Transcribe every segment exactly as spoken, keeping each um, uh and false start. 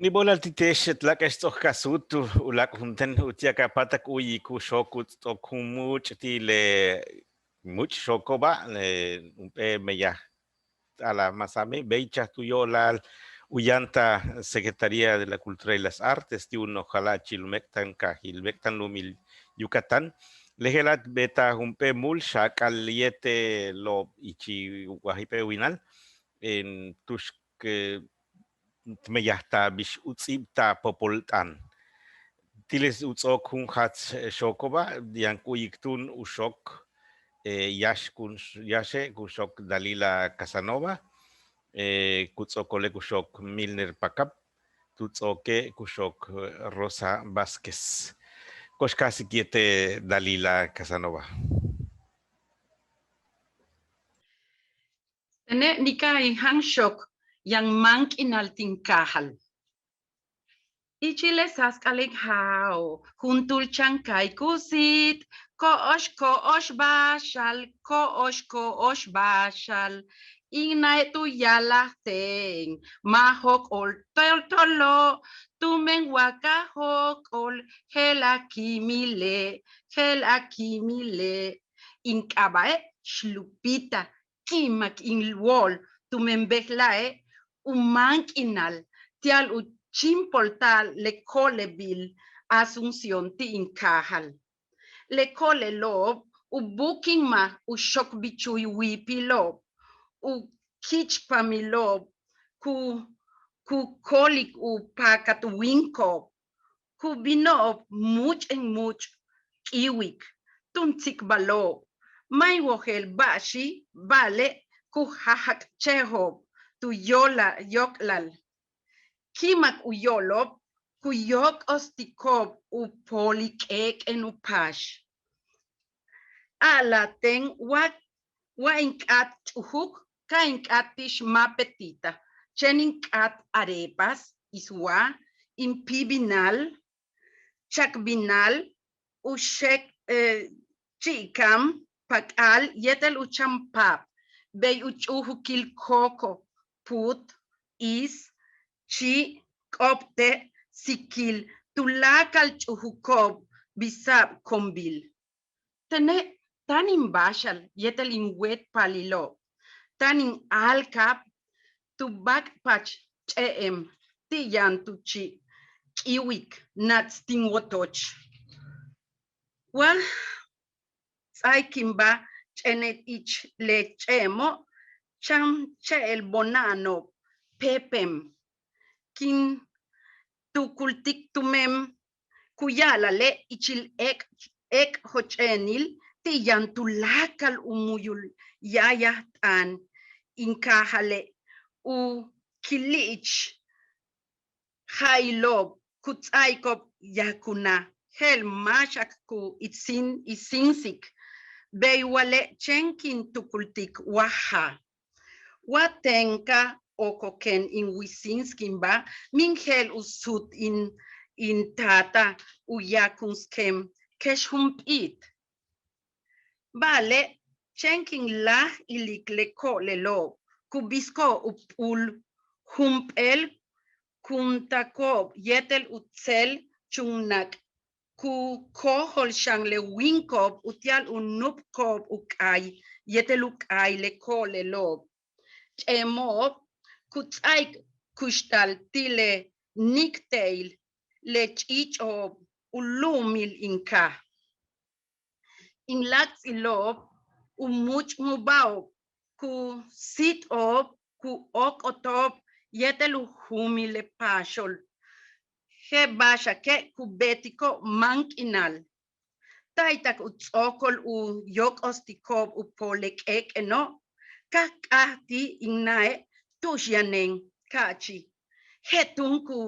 Mi b'o'olal ti' te'ex, láak'e'ex ts'o'ok ka suut u láak' juntéen uti'al ka páatak u'uyik u xook u ts'o'ok jun múuch' ti' le múuch' xooko'oba', le jump'éel meyaj a'alaj masame', bey ichaj tu yo'olal u yantal Secretaría de la Cultura y las Artes ti' u noj jala'achil u méek'tankaajil, méek'tanlu'umil Yucatán. Le je'ela' beetaj jump'éel múul xaak'al yéetelo'ob ich u wajip'éel winal tu'ux k meyajtaj bix u ts'íibtaj popol t'aan. Ti' le u ts'o'ok jun jaats xooko'oba', yaan ku u'uyik túun u xook, yáax kun, yáaxe' ku xook Dalila Casanova, ku ts'o'okole' ku xook Milner Pacap, tu ts'o'oke' ku xook Rosa Vázquez. Ko'ox káajsik yéetel Dalila Casanova. Tene' nika'aj in jan xook yaan máank'inal tin kaajal. Ichil le sáask'alil ja'o' juntúul chan kaay ku síit, ko'ox ko'ox báaxal, ko'ox ko'ox báaxal. In nae' tu ya'alaj teen ma' jóok'ol toltolo', tumen wa ka jóok'ol je'el a kíimile', je'el a kíimile'. In k'aaba'e' Xlupita. Ki'imak in wóol tumen bejla'e' u máank'inal ti'al u chíimpolta'al le ko'ole'bil Asunción ti' in kaajal. Le ko'ole'lo'ob u bukimaj u xokbichul wiipilo'ob, u kichpamilo'ob, ku ku kóolik u paakat wíiniko'ob, ku bino'ob múuch'en múuch' k'íiwik, túun tsikbalo'ob ma' in wojel ba'axi', ba'ale' ku jajakchejo'ob tu yo'olal yóok'lal. Ki'imak u yóolo'ob ku yóok'ostiko'ob u pool k'éek'en u paax. A'alaj teen wa wa in k'áat ch'ujuk ka in k'áat ti' xmapetita, chéen in k'áat arepas, iswa, in píibinal, chakbinal, u xéek' chi'ikam, pak'al yéetel u chan paab, bey u ch'uujukil coco, puut, is, chi', k'óopte', sikil, tuláakal ch'ujuko'ob bisa'ab konbil. Tene' táan in báaxal yéetel in wéetpalilo'ob, táan in a'alka'ab tu báak'pach ch'e'em ti' yaan tu chi' k'íiwik naats' tin wotoch. Wa ts'áaik in báaj ch'e'ene' ich le ch'e'emo', chan che'el bona'ano'ob peepem kin tukultik tumen ku ya'alale' ichil éek' éek' joch'éenil ti' yaan tuláakal u muyul yáayaj t'aan in kaajale', u kili'ich ja'ilo'ob ku ts'áaiko'ob yakunaj je'el máaxak ku itsin itsíinsik, bey wale' chéen kin tukultik wa jaaj. Wa teen ka okoken in witsíinsikinba, min je'el u suut in in taata u yakunskem kex jump'íit. Ba'ale' chéen kin láaj ilik le ko'olelo'ob ku bisiko'ob u p'uul jump'éel kuntako'ob yéetel u tsel chuunak ku kóojol xan le wíiniko'ob uti'al u nu'ubko'ob u kaay yéetel u kaay le ko'olelo'ob. Ch'e'emo'ob ku ts'áaik kuxtal ti' le níik'te'il le ch'iich'o'ob u lu'umil in kaaj. In láak'tsilo'ob u múuch'mubáajo'ob ku síit'o'ob ku óok'oto'ob yéetel u juumil le paaxo'ob. Je'el ba'axake' ku beetiko'ob máank'inal. Ta'aytak u ts'o'okol u yóok'ostiko'ob u pool le k'éek'eno', ka k'áat ti' in na'e' tu'ux yanen ka'achi'. Je' túun ku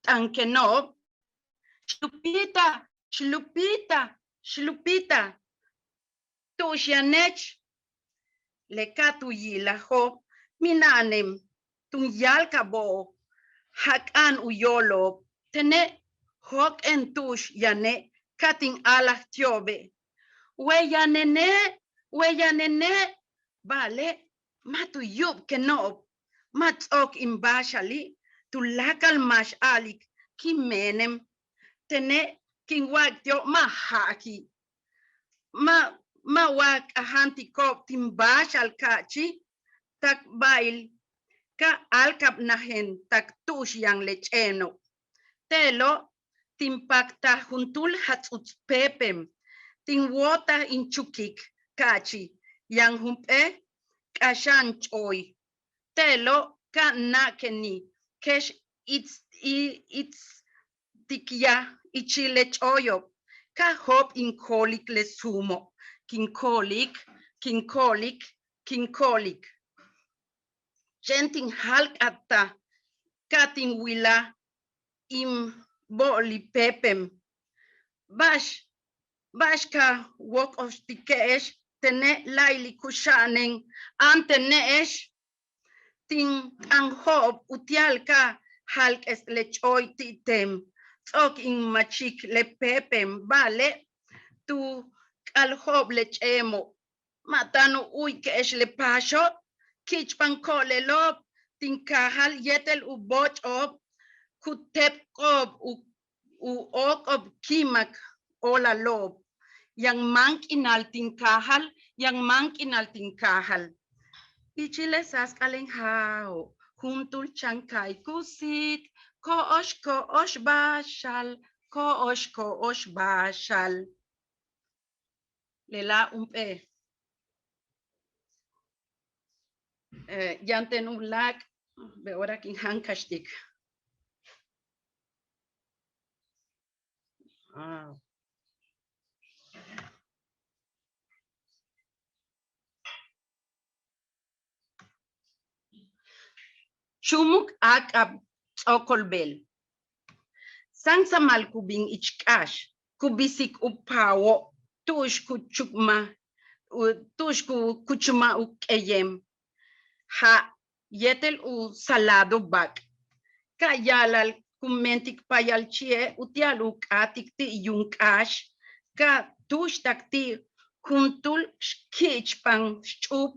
t'ankeno'ob: Xlupita, Xlupita, Xlupita, tu'ux yanech. Le ka tu yilajo'ob mina'anem tun yáalkabo'ob jak'a'an u yóolo'ob, tene' jóok'en tu'ux yane' ka tin a'alaj ti'obe': Wey yanene', wey yanene'. Ba'ale' ma' tu yu'ubikeno'ob, ma' ts'o'ok in báaxali', tuláakal máax a'alik: kin meenem. Tene' kin wa'ak ti'o' ma' ja'aki'. Ma' ma' wa k'ajantico'ob tin báaxal ka'achi', tak ba'ail ka a'alkabnajen tak tu'ux yaan le ch'e'eno'. Te'elo' tin paktaj juntúul jats'uts péepem, tin wootaj in chukik ka'achi' yaan jump'éel k'axa'an ch'ooy. Te'elo' ka na'akeni' kex its its tik yaj ichil le ch'ooyo'ob, ka jo'op' in ko'olik le suumo', kin ko'olik, kin ko'olik, kin ko'olik. Chéen tin jalk'attaj ka tin wilaj in bo'olil péepem. Ba'ax ba'ax ka wok'oxtike'ex, tene' láayli' kuxa'anen, áantene'ex. Tin t'aan jo'op' uti'al ka jalk'es le ch'ooy ti' teen, ts'o'ok in machik le péepem, ba'ale' tu k'al jo'op' le ch'e'emo'. Ma' táan u u'uyike'ex le paaxo', ki'ichpan ko'olelo'ob tin kaajal yéetel u booch'o'ob ku tepko'ob u u óoko'ob ki'imak óolalo'ob. Yaan máank'inal tin kaajal, yaan máank'inal tin kaajal. Ichil le sáask'alen ja'o', juntúul chan kaay ku síit, ko'ox ko'ox báaxal, ko'ox ko'ox báaxal. Lela' jump'éel yaan ten u láak', be'ora kin jan kaxtik. Chúumuk áak'ab ts'o'okol beel. Sáansamal ku bin ich k'áax, ku bisik u paawo' tu'ux ku chukmaj, tu'ux ku kuchmaj u k'eyem ja' yéetel u salado bak'. Ka ya'alal ku meentik payalchi'e' uti'al u k'áatik ti' yuum k'áax, ka túuxtak ti' juntúul ki'ichpan xch'uup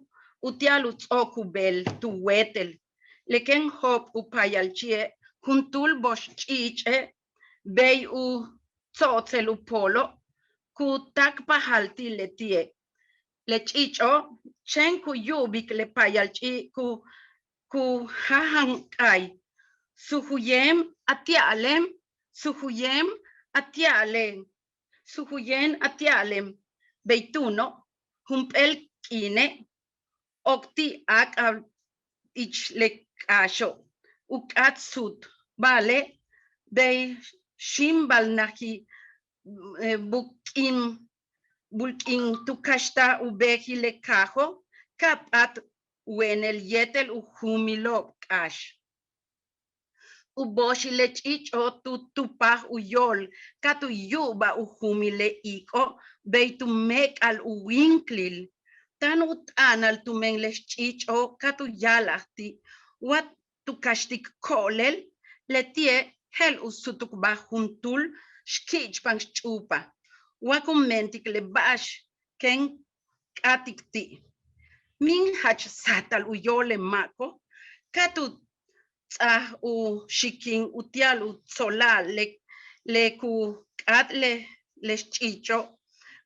uti'al u ts'o'ok u beel tu wéetel. Le kéen jo'op' u payalchi'e' juntúul boox ch'iich'e' bey u tso'otsel u poolo', ku táakpajal ti' leti'e'. Le ch'iich'o' chéen ku yu'ubik le payalchi' ku ku jajan k'aay: Sujuyéem a ti'alem, sujuyéem a ti'alem, sujuyéem a ti'alem. Bey túuno' jump'éel k'iine' ok ti' áak'ab ich le k'áaxo' u k'áat suut, ba'ale' bey xíimbalnaji' buk'in bulk'in tu kaxtaj u beejil le kaajo' ka p'áat wenel yéetel u juumilo'ob k'áax. U booxil le ch'iich'o' tu tupaj u yóol ka tu yu'ubaj u juumil le iik'o' bey tu méek'al u wíinklil. Táan u t'a'anal tumen le xch'iich'o' ka tu ya'alaj ti' wa tu kaxtik ko'olel, leti'e' je'el u súutukbaj juntúul xki'ichpan xch'uupa'. Wa ku meentik le ba'ax kéen k'áatik ti', míin jach sáatal u yóol le máako', ka tu ts'áaj u xikin uti'al u tsola'al le le ku k'áat le le xch'iich'o'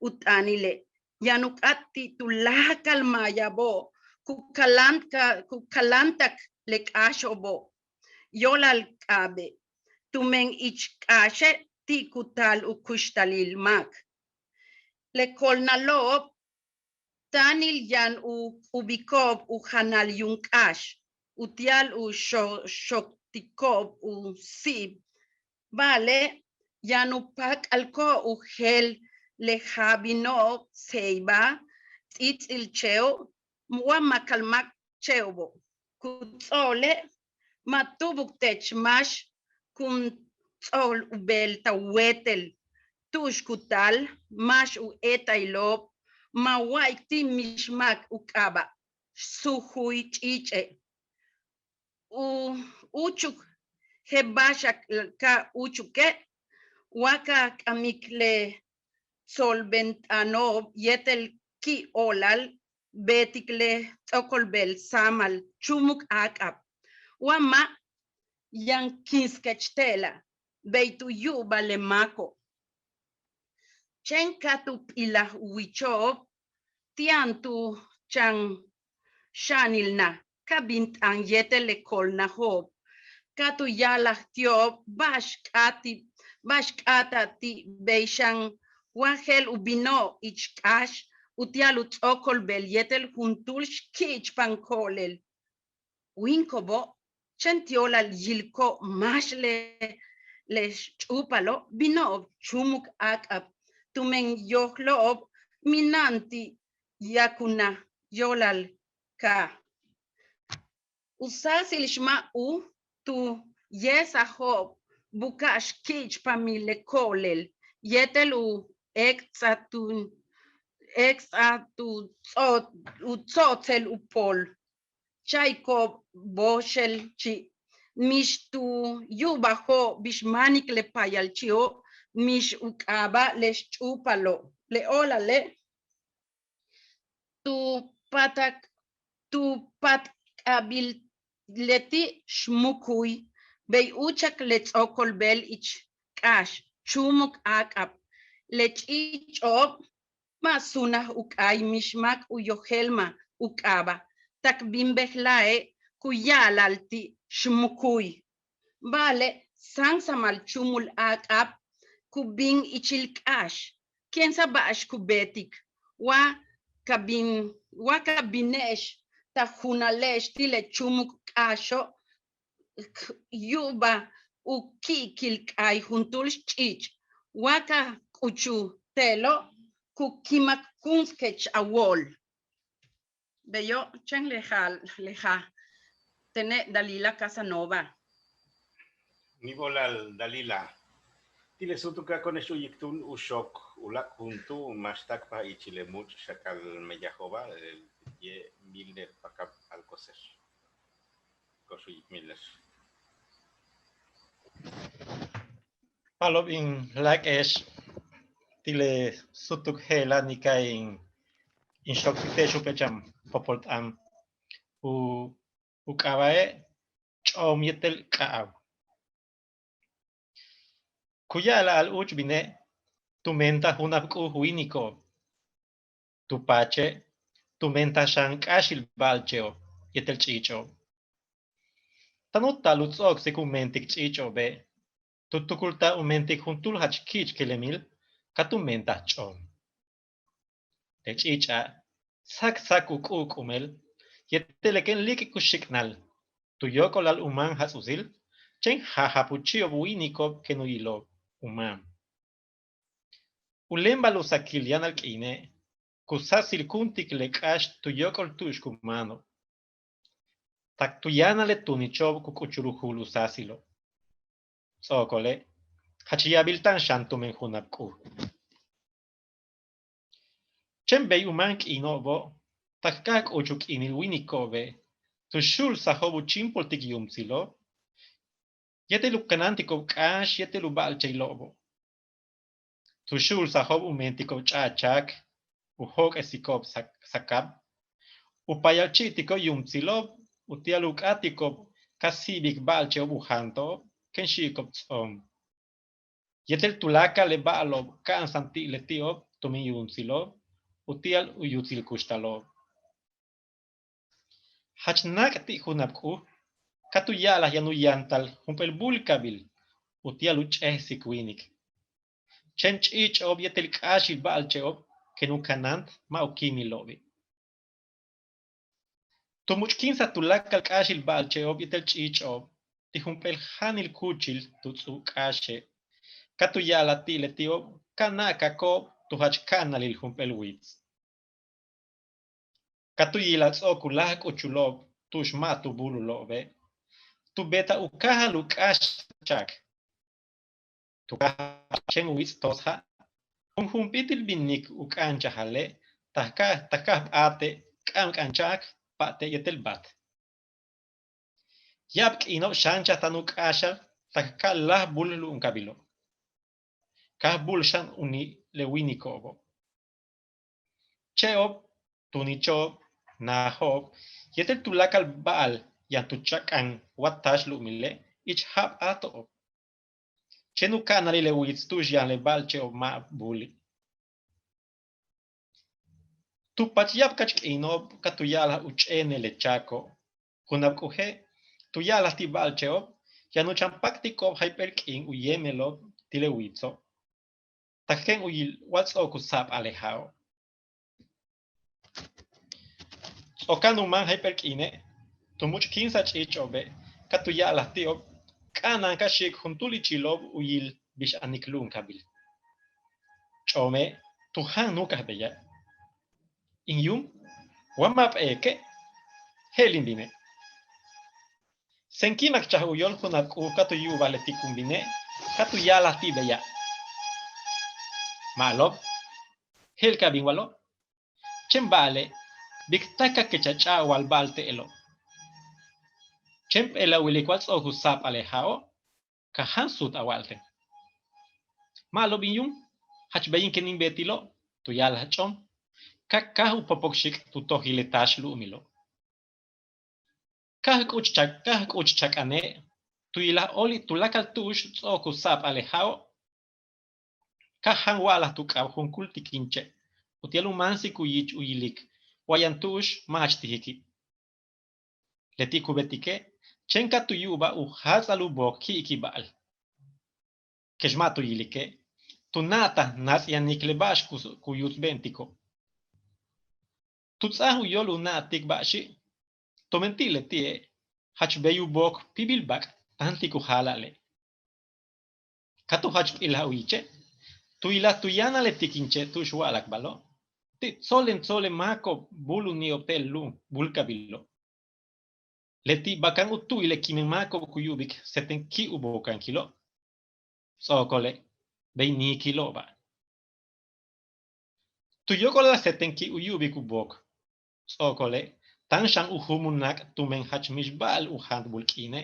u t'aanile'. Yaan u k'áat ti' tuláakal maayabo' ku kaláant ka ku kaláantak le k'áaxo'obo'. Yóolal k'a'abe' tumen ich k'áaxe' ti' ku taal u kuxtalil máak. Le ko'olnalo'ob táanil yaan u k'ubiko'ob u janal yuum k'áax uti'al u xo xoktiko'ob u síib. Ba'ale' yaan u páak'alko'ob u jeel le jaabino'ob ceiba, ts'íits'il che'o' wa máakalmáak che'obo'. Ku ts'o'ole' ma' túubuk teech máax kun ts'o'ol u beel ta wéetel tu'ux ku taal máax u éetailo'ob. Ma' wa'ayi' ti' mix máak u k'aaba' sujuy ch'iich'e'. U úuchuk je'el ba'ax ka úuchuke' wa ka k'amik le tsolbent'ano'ob yéetel ki' óolal beetik le ts'o'okol beel sáamal chúumuk áak'ab. Wa ma' yaan kiinskech te'ela', bey tu yu'ubal le máako'. Chéen ka tu p'ilaj u wicho'ob, ti'an tu chan xa'anil naj ka bin t'aan yéetel le ko'olnajo'ob, ka tu ya'alaj ti'ob ba'ax k'áat ti', ba'ax k'áata' ti' bey xan wa je'el u bino'ob ich k'áax uti'al u ts'o'okol beel yéetel juntúul xki'ichpan ko'olel. Wíiniko'obo' chéen ti' óolal yilko'ob máax le, le xch'úupalo' bino'ob chúumuk áak'ab tumen yojlo'ob mina'an ti' yakunaj yo'olal kaaj. U sáasil xma' u tu ye'esajo'ob buka'aj xki'ichpamil le ko'olel yéetel u éek'ts'aj tu, éek'ts'aj tu tso'ot, u tso'otsel u pool. Cha'iko'ob booxel chi', mix tu yu'ubajo'ob bix máanik le paayalchi'o', mix u k'aaba' le xch'úupalo'. Le óolale' tu patak, tu patk'abil leti' xmukuy, bey úuchak le ts'o'okol beel ich k'áax chúumuk áak'ab. Le ch'iich'o'ob ma' sunaj u k'aay mix máak u yojéelmaj u k'aaba', tak bin bejla'e' ku ya'ala'al ti' xmukuy. Ba'ale' sáansamal chúumul áak'ab ku bin ichil k'áax, kéen sa' ba'ax ku beetik wa ka bin, wa ka bine'ex ta junale'ex ti' le chúumuk k'áaxo', k yu'ubaj u ki'ikil k'aay juntúul xch'iich', wa ka k'uchul te'elo' ku kimak kuunskech a wóol. Beyo' chéen le ja', le ja'. Tene' Dalila Casanova. Níib óolal Dalila. Ti' le súutuka' ko'one'ex u'uyik túun u xook uláak' juntúul máax táakpaj ichil le múuch' xakal meyajo'oba', ye' Milner Pacab Alcocer. Ko'ox u'uyik Milner. Palob in láak'e'ex ti' le súutuk je'ela' nika' in, in xook ti' te'ex jump'éel chan popol t'aan. U, u k'aaba'e' Ch'oom yéetel k'a'ab. Ku ya'ala'al úuch bine' tu mentaj junab k'uj wíiniko'ob. Tu paache' tu mentaj xan k'áaxil ba'alche'ob yéetel ch'iich'o'ob. Táan u taal u ts'o'oksik u mentik ch'iich'o'obe', tu tukulta'al u mentik juntúul jach ki'ichkilemil ka tu mentaj ch'oom. Le ch'iich'a' sak sak u k'u'uk'umel yéetel le kéen líik'ik u xik'nal tu yóok'olal u máan jats'utsil, chéen jajap u chi'ob wíiniko'ob kéen u yilo'ob u máan. U léembal u sakil yáanal k'iine' ku sáasilkúuntik le k'áax tu yóok'ol tu'ux ku máano'ob. Tak tu yáanal le tuunicho'ob ku k'uchul u juul u sáasilo'. Ts'o'okole' jach yaabilta'an xan tumen junab k'uj. Chéen bey u máan k'iino'obo' tak ka k'uch u k'iinil wíiniko'obe' tu xu'ulsajo'ob u chíimpoltik yuumtsilo'ob yéetel u kanáantiko'ob k'áax yéetel u ba'alche'ilo'obo'. Tu xu'ulsajo'ob u meentiko'ob ch'a'achaak, u jóok'esiko'ob sak, sakab, u paayalchi'itiko'ob yuumtsilo'ob uti'al u k'áatiko'ob ka si'ibik ba'alche'ob u jaanto'ob kéen xi'iko'ob ts'oom. Yéetel tuláakal le ba'alo'ob ka'ansa'an ti' leti'ob tumen yuumtsilo'ob uti'al u yutsil kuxtalo'ob. Jach náak' ti' junab k'uj ka tu ya'alaj yaan u yantal jump'éel búulkabil uti'al u ch'éejsik wíinik. Chéen ch'iich'o'ob yéetel k'áaxil ba'alche'ob kéen u kanáant ma' u kíimilo'obi'. Tu much'kíinsaj tuláakal k'áaxil ba'alche'ob yéetel ch'iich'o'ob ti' jump'éel jáanil kúuchil tu ts'u'ub k'áaxe', ka tu ya'alaj ti' leti'ob ka na'akako'ob tu jach ka'analil jump'éel wits. Ka tu yilaj ts'o'ok u láaj k'uchulo'ob tu'ux ma' tu búululo'obe', tu beetaj u káajal u k'áax cha'ak. Tu káajal chéen u wits' tos ja', junjun p'íitil binnik u k'a'anchajale' tak ka, tak ka p'áate' k'a'ank'an cha'ak, pa'ate' yéetel bat. Ya'ab k'iino'ob xáanchaj táan u k'áaxal tak ka láaj búul lu'umkabilo'. Ka búul xan u ni' le wíiniko'obo'. Che'ob, tuunicho'ob, naajo'ob yéetel tuláakal ba'al yaan tu cha'ak'an wa táax lu'umile' ich ja'ab áato'ob. Chéen u ka'analil le wits tu'ux yaan le ba'alche'ob ma' buuli'. Tu pach ya'ab kach k'iino'ob ka tu ya'alaj u ch'éenel le chaaco'. Junab k'uje' tu ya'alaj ti' ba'alche'ob yaan u chan pak'tiko'ob jayp'éel k'iin u yéemelo'ob ti' le witso'. Tak kéen u yil wa ts'o'ok u sa'ap'al le ja'o'. Ts'o'okan u máan jayp'éel k'iine', tu much'kíinsaj ch'iich'o'obe' ka tu ya'alaj ti'ob k'a'ana'an ka xi'ik juntúul ichilo'ob u yil bix anik lu'umkabil. Ch'oome' tu jáan núukaj beya'. In yuum wa ma' p'eeke', je'el in bine'. Seen ki'imak chaj u yóol junab k'uj ka tu yu'ubaj leti' kun bine' ka tu ya'alaj ti' beya'. Ma'alob, je'el ka bin walo'. Chéen ba'ale' bik táakak kech a ch'a'awal ba'al te'elo'. Chéen p'éel a wilik wa ts'o'ok u sa'ap'al le ja'o', ka jáan suut a wa'al ten. Ma'alob in yuum, jach bey in ken in beetilo', tu ya'alaj ch'oom, ka káaj u popok xi'ik' tu tojil le táax lu'umilo'. Káaj k'uch chak, káaj k'uch chak'ane', tu yilaj óoli' tuláakal tu'ux ts'o'ok u sa'ap'al le ja'o', ka jáan wa'alaj tu k'ab junkúul tikinche', uti'al u máansik u yich u yilik wa yaan tu'ux ma' jach tijiki'. Leti' ku beetike' chéen ka tu yu'ubaj u jáats'al u book ki'ikiba'al. Kex ma' tu yilike', tu na'ataj naats' yanik le ba'ax ku, ku yutsbe'entiko'. Tu ts'áaj u yóol u na'atik ba'axi', tumen ti' leti'e' jach bey u book píibil bak' táantik u ja'ala'ale'. Ka tu jach p'ilaj u yiche', tu yilaj tu yáanal le tikinche' tu'ux wa'alak ba'alo', ti' tsolen tsolen máako'ob búul u ni'ob te'el lu'um búulkabilo'. Leti' bakan u tu'il le kimen máako'ob ku yu'ubik seten ki' u bookankilo'. Ts'o'okole', bey niikilo'oba'. Tu yóok'olal a seten ki' u yu'ubik u book. Ts'o'okole', táan xan u júum u nak' tumen jach mixba'al u jaantbul k'iine'.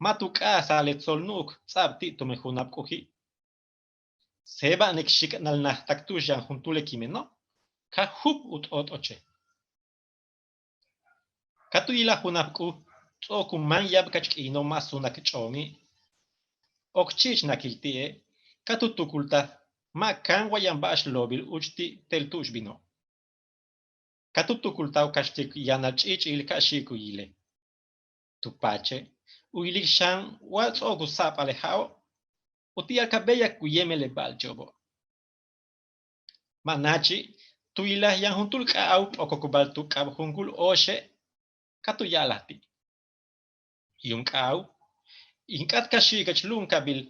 Ma' tu k'a'ajsa'al le tsol nu'uk ts'a'ab ti' tumen junab k'uji'. Séeba'anek xi'ik'anal naj tak tu'ux yaan juntúul le kimeno', ka júub u t'ot'oche'. Ka tu yilaj junab k'uj ts'o'ok u máan ya'ab kach k'iino' ma' sunak ch'oomi', okchi'ichnáakil ti'e', ka tu tukultaj ma' káan wa yaan ba'ax loobil úuch ti' te'el tu'ux bino'. Ka tu tukultaj u kaxtik yaanal ch'iich'il ka xi'ik u yile'. Tu paache' u yilik xan wa ts'o'ok u sa'ap'al le ja'o', uti'al ka béeyak ku yéemel le ba'alche'obo'. Ma' náachi', tu yilaj yaan juntúul k'a'aj u p'okokubal tu k'ab junkúul óoxe', ka tu ya'alaj ti'. Yuum k'a'aj, in k'áat ka xi'ikech lu'umkabil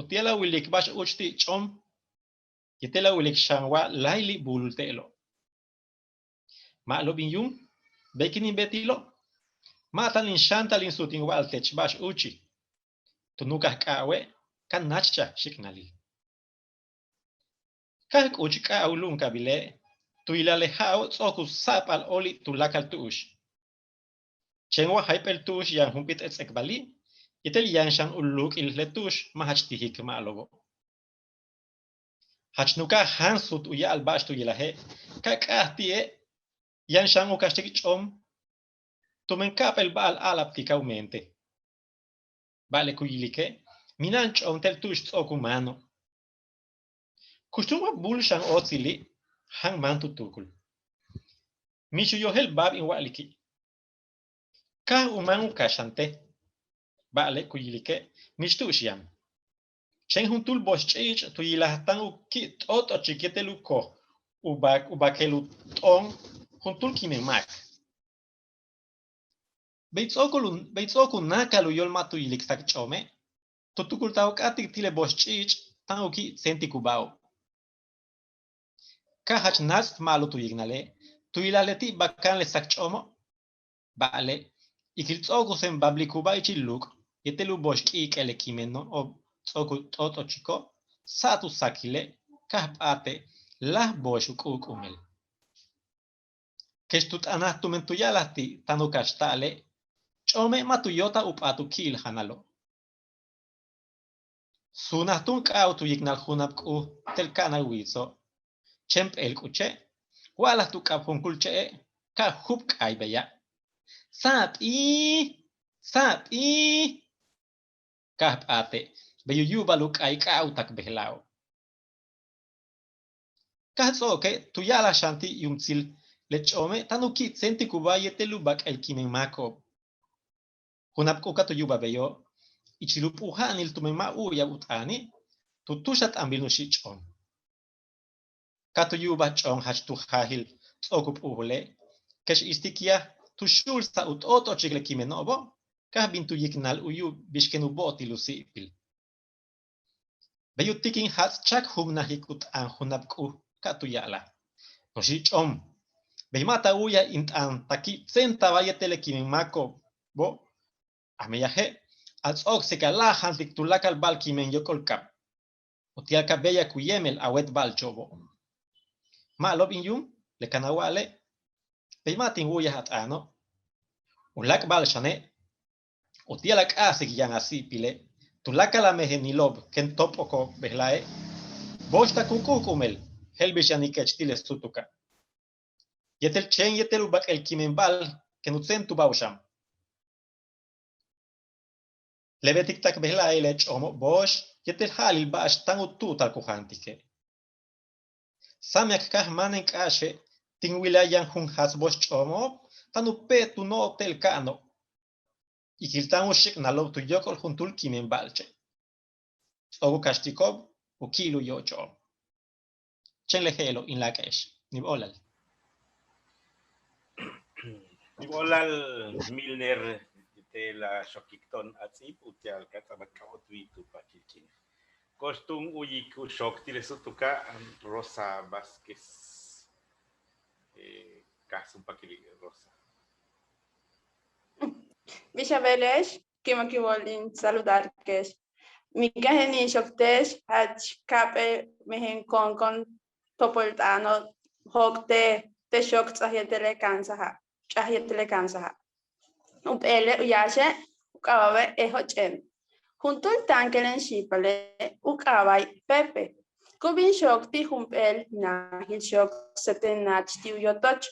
uti'al a wilik ba'ax úuch ti' ch'oom, yéetel a wilik xan wa láayli' búulul te'elo'. Ma'alob in yuum, bey ken in beetilo', ma' táan in xáantal in suut in wa'al tech ba'ax úuchi'. Tu núukaj k'a'awe' ka náachchaj xi'iknalil. Ka k'uch k'a'aj u lu'umkabile', tu yilaj le ja'o' ts'o'ok u sa'ap'al óoli' tuláakal tu'ux. Chéen wa jayp'éel tu'ux yaan jun p'íit ets'ekbali', yéetel yaan xan u luuk'il le tu'ux ma' jach tijik ma'alobo'. Jach núukaj jáan suut u ya'al ba'ax tu yilaje', ka k'a'aj ti'e' yaan xan u kaxtik ch'oom, tumen ka'ap'éel ba'al a'alabtika' u meente'. Ba'ale' ku yilike' mina'an ch'oom te'el tu'ux ts'o'ok u máano'. Kux túun wa búul xan óotsili' jáan máan tu tuukul. Mix u yojel ba'ab in wa'aliki'. Káaj u máan u kaxante'. Ba'ale' ku yilike' mix tu'ux yaan. Chéen juntúul box ch'iich' tu yilaj táan u ki' t'ot'ochik yéetel u koj u bak, u bakel u t'oon juntúul kimen máak. Bey ts'o'okol u, bey ts'o'ok u náakal u yóol ma' tu yilik sak ch'oome', tu tukultaj u k'áatik ti' le box ch'iich' táan u ki' tséentik u ba'ob. Ka jach náats' ma'alob tu yiknale', tu yilaj leti' bakan le sak ch'oomo'. Ba'ale', ikil ts'o'ok u seen bablik u ba'al ichil luuk' yéetel u box k'i'ik'el le kimeno'ob ts'o'ok u t'ot'ochiko', sa'at u sakile', ka j p'áate' láaj box u k'u'uk'umel. Kex tu t'anaj tumen tu ya'alaj ti' táan u kaxta'ale', ch'oome' ma' tu yóotaj u p'áat u ki'il janalo'. Suunaj túun k'a'aj tu yiknal junab k'uj te'el ka'anal witso', chéen p'éel k'uche' wa'alaj tu k'ab junkúul che'e' ka júub k'aay beya': ¡Sa'ap'íij! ¡Sa'ap'íij! Ka j p'áate' bey u yu'ubal u k'ayk'a'al u tak bejla'o'. Ka j ts'o'oke' tu ya'alaj xan ti' yuumtsil le ch'oome' táan u ki'tséentikubáa yéetel u bak'el kimen máako'ob. Junab k'u ka tu yu'ubaj beyo' ichil u p'uuja'anil tumen ma' u'uyaj u t'aani', tu tu'ux a t'anbil nuxi' ch'oom. Ka tu yu'ubaj ch'oom jach tu jaajil ts'o'ok u p'uujule', kex istikyaj tu xu'ulsaj u t'ot'ochik le kimeno'obo', ka j bin tu yiknal u yu'ub bix ken u bo'otil u si'ipil. Bey u tikin jaats' chak jumnajik u t'aan junab k'u ka tu ya'alaj: Nuxi' ch'oom, bey ma' ta u'uyaj in t'aan ta ki'tséentabáa yéetel le kimen máako'obo'. A meyaje' a ts'o'oksik a láajantik tuláakal ba'al kimen yóok'ol kaab uti'al ka béeyak u yéemel a wéet ba'alcho'obo'. Ma'alob in yuum le kan a wa'ale', bey ma' tin wu'uyaj a t'aano'. U láak' ba'al xane' uti'al a k'a'asik yaan a si'ipile' tuláakal a mejenilo'ob ken top'oko'ob bejla'e', booxta'ak u k'u'uk'umel je'el bix yanikech ti' le súutuka'. Yéetel chéen yéetel u bak'el kimen ba'al ken u tséentubáa u xan. Le beetik tak bejla'e' le ch'oomo' boox yéetel ja'alil ba'ax táan u tu'utal ku jaantike'. Sáam yak ka j máanen k'áaxe' tin wilaj yaan jun jaats boox ch'oomo'ob táan u pe'et u no'ob te'el ka'ano'. Ikil táan u xi'iknalo'ob tu yóok'ol juntúul kimen ba'alche'. Ts'o'ok u kaxtiko'ob u ki'il u yo'ocho'ob. Chéen le je'elo' in láak'e'ex. Níib óolal. Níib óolal Milner, te' la xokik to'on a ts'íib uti'al ka ts'a'abal k'ajóoltbil tu paachil kiin. Ko'ox túun u'uyik u xook ti' le súutuka' Rosa Vázquez. Ka sumpakili' Rosa. Bix a beele'ex, ki'imak in wóol in saludarke'ex. Minka' je'en in xook te'ex jach ka'ap'éel mejen ko'onkon popol t'aano' jóok' te' te' xook Ts'aj yéetel le ka'ansaja', Ts'aj yéetel le ka'ansaja'. Jump'éele' u yáaxe' u k'aaba'e' Ejo Ch'éen. Juntúul táankelem xi'ipale' u k'aaba'e' Pepe. Ku bin xook ti' jump'éel najil xook séeta'an náach ti' u yotoch.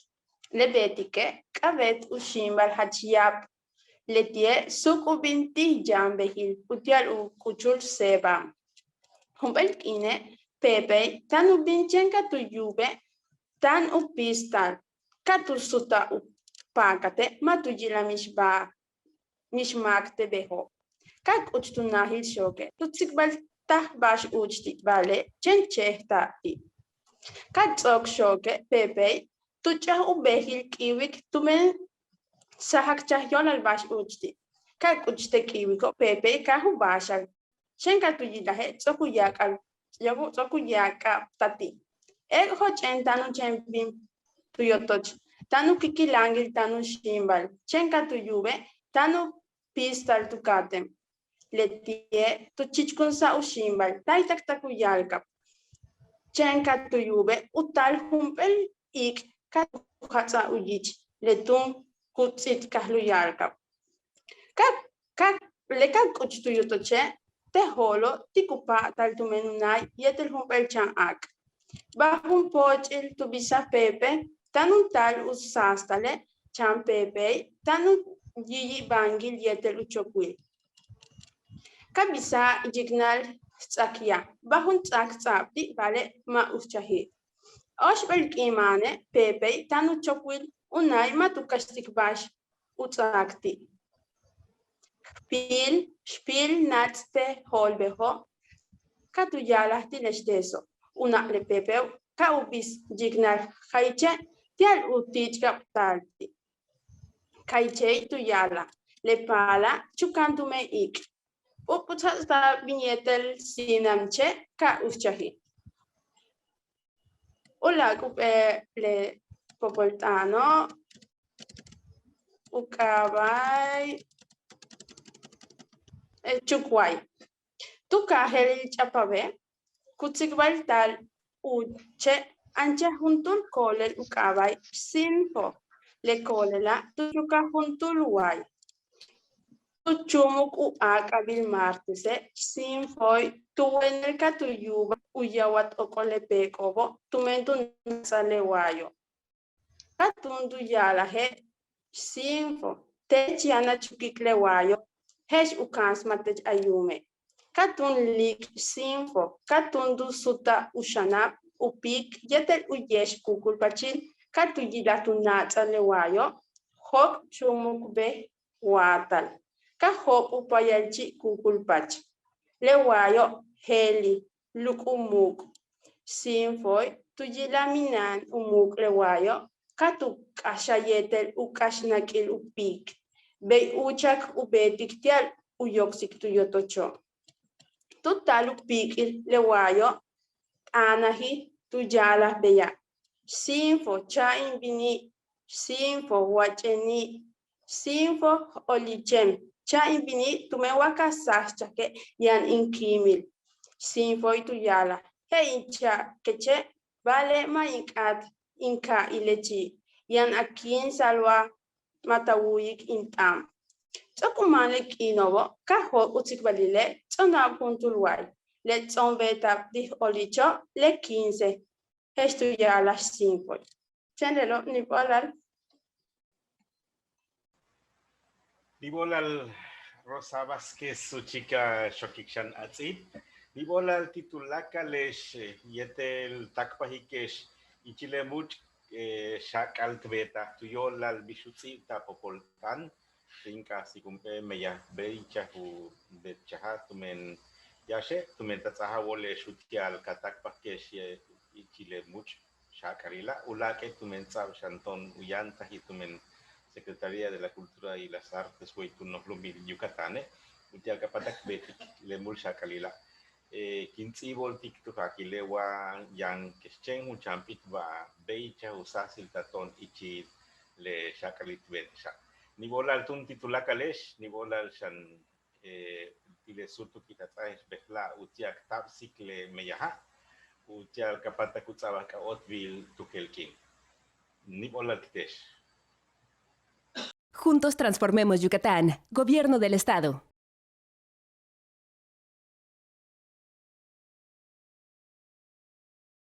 Le beetike' k'a'abéet u xíimbal jach ya'ab. Leti'e' suuk u bin ti' yaan bejil uti'al u k'uchul séeba'an. Jump'éel k'iine' Pepey táan u bin chéen ka tu yu'ube' táan u píistal ka tu sutaj u paakat ma' tu yilaj mix ba'al mix máak te' bejo'. Ka k'uch tu najil xooke' tu tsikbaltaj ba'ax úuch ti' ba'ale' chéen chejtaj ti'. Ka ts'o'ok xooke' Pepey tu ch'aj u bejil k'iiwik tumen sajak chaj yo'olal ba'ax úuch ti'. Ka k'uch te' k'iiwiko' Pepey ka ju báaxal. Chéen ka tu yilaje' ts'o'ok u ya'ak'ab, ts'o'ok u ya'ak'abtaj ti'. Ejo Ch'éen táan u chéen bin tu yotoch táan u kikiláangil táan u xíimbal. Chéen ka tu yu'ube' táan u píistal tu ka'atéen. Leti'e' tu chichkunsaj u xíimbal táaytak tak u ya'alkab. Chéen ka tu yu'ube' u taal jump'éel iik' ka tu jats'aj u yich le túun ku ts'íitkajal u ya'alkab. Ka ka le ka k'uch tu yotoche' te' jo'olo' ti' ku pa'ata'al tumen u náay yéetel jump'éel chan áak. Ba'al jun pooch'il tu bisaj Pepe táan u taal u sáastale' chan Pepey táan u yiyi'ibáangil yéetel u chokwil. Ka bisaj yiknal ts'akyaj ba'al jun ts'aak ts'a'ab ti' ba'ale' ma' uchaji'. Óoxp'éel k'iin máane' Pepey táan u chokwil u náay ma' tu kaxtik ba'ax u ts'áak ti'. Xpil, xpil náats' te' jo'olbejo' ka tu ya'alaj ti' le xdeeso'. U na'ak le Pepeo' ka u bis yiknal jayche' ti'al u tiich'kabta'al ti'. Kaychey tu ya'alaj le paalal chukan tumen iik'. U p'utsaj ts'a'ab bin yéetel síinamche' ka uchaji'. U láak' jump'éel le popol t'aano' u k'aaba'e' Chukway. Tu kaajel Ch'apabe' ku tsikbalta'al úuche' anchaj juntúul koolel u k'aaba'e' Xsinfo. Le koolela' tu chukaj juntúul waay. Tu chúumuk u áak'abil martese' Xsinfoe' tu wenel ka tu yu'ubaj u yawat okol le peek'o'obo' tumen tu náats'aj le waayo'. Ka túun tu ya'alaje' Xsinfo teech yaan a chukik le waayo', je'ex u ka'ans ma' tech a yuume'. Ka túun líik' Sinfo, ka túun tu sutaj u xanab, u píik yéetel u yéex kuukulpachil, ka tu yilaj tu naats'al le waayo', jóok' chúumuk bej waatal. Ka jóok' u payalchi' kuukulpach. Le waayo' je'eli' luk' u muuk'. Sinfoi tu yilaj mina'an u muuk' le waayo', ka tu k'axaj yéetel u k'ax nak'il u píik. Bey úuchak u beetik ti'al u yoksik tu yotocho'. Tu taal u píik'il le waayo', t'aanaji' tu ya'alaj beya': Sinfo, cha'a'an in bini', Sinfo, wa ch'eni', Sinfo, óolichem, cha'a'an in bini' tumen wa ka sáajchake' yaan in kíimil. Sinfoi tu ya'alaj: Je' in cha'akeche', ba'ale' ma' in k'áat in ka'aj ilechi', yaan a kíinsa'al wa ma' ta wu'uyik in t'aan. Ts'o'ok u máan le k'iino'obo' ka jóok' u tsikbalile' ts'o'okna'ab juntúul way. Le ts'o'ok beeta'ab ti' óolicho' le quince, je'ex tu ya'alaj Sinfoi. Chéen lelo' níib óolal. Níib óolal Rosa Vázquez Suchica, xokik xan a ts'íib. Níib óolal ti' tuláakale'ex yéetel táakpajike'ex ichil le múuch' xak'al t beetaj tu yóolal bix u ts'íibta'al popol t'aan. Tin k'a'ajsik jump'éel meyaj bey ichaj u beetchaja' tumen yáaxe' tumen ta ts'aaj a wóole'ex uti'al ka táakpajke'ex ichil le múuch' xak'alila', uláak'e' tumen ts'a'ab xan to'on u yantaji' tumen Secretaría de la Cultura y las Artes wey tu noj lu'umil Yucatane', uti'al ka páatak beetik le múul xak'alila'. Kin ts'íiboltik tu jaakile' wa yaan kex chéen jun chan p'íitba'al bey ichaj u sáajsilta'al to'on ichil le xak'alil t beetxa'. Níib óolal túun ti' tuláakale'ex, níib óolal xan ti' le súutukil a ts'áaje'ex bejla'e' uti'al k táabsik le meyaja', uti'al ka páatak u ts'a'abal k'ajóoltbil tukel k'iin. Níib óolal ti' te'ex. Juntos transformemos Yucatán, Gobierno del Estado.